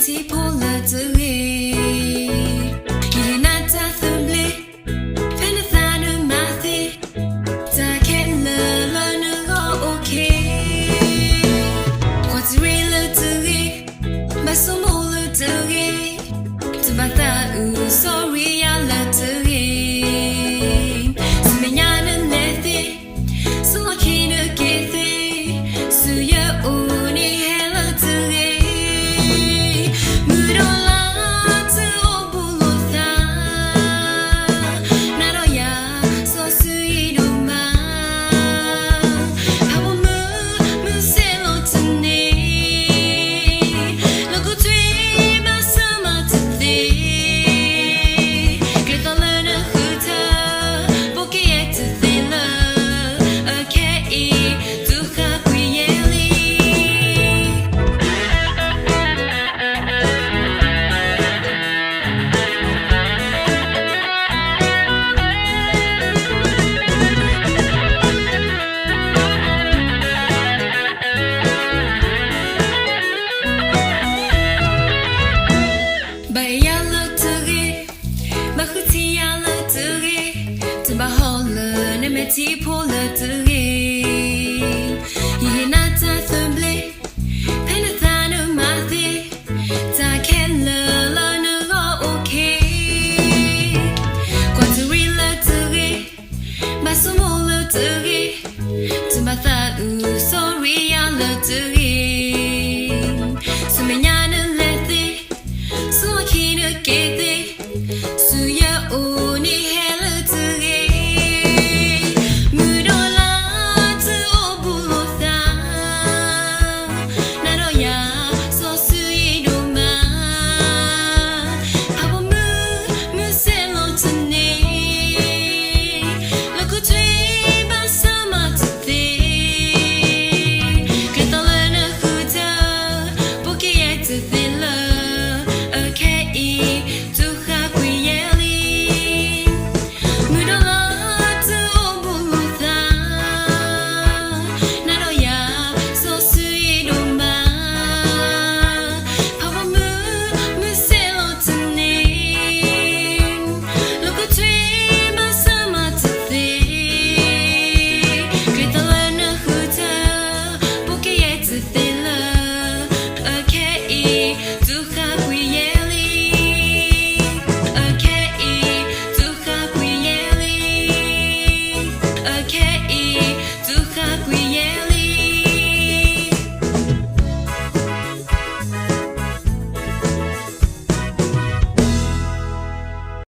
ထံဖိလၢတဂ့ၤ, ယဟ့ၣ်နၤတၢ်သဘျ့, ဖဲနသးနမၤသ့, တၢ်ခဲလၢာ်လၢနဂီၢ်အိၣ်ခ့, ကွၢ်တရံးလၢတဂ့ၤ, ဘၣ်ဆိကမိၣ်လၢတဂ့ၤ, တဘၣ်သးအုး ဆီၣ်ရံယၤလၢတဂ့ၤ, ဆူမဲာ်ညါနလဲၤသ့, ဆူလီၢ်ခံနက့ၤသ့, ဆူယအိၣ်န့ၣ်ဟဲလၢတဂ့ၤ, မုၢ်ဒိၣ်လၢတအိၣ်ဘူးလိာ်သး, နၤဒီးယၤ စီဆှံဒိၣ်မး, ဖးဘိမုၢ် မုၢ်ဆ့ၣ်လီၤတန့ၢ်, လီၢ်ခိၣ်သွဲဘၣ်ဆၢမၤတသ့, ကျဲသီလၢနဃုထၢ, ဘိက့ၤယဲတသ့လၢ, အခဲအံၤ တူၢ်ဃာ်ကွံာ်ယဲလံ. ဘၣ်အဲၣ်ယၤလၢတဂ့ၤ, ဘၣ်ဃုထံၣ်ယၤလၢတဂ့ၤ, တဘၣ်ဟီၣ်လၢနမဲာ်ထံဖိ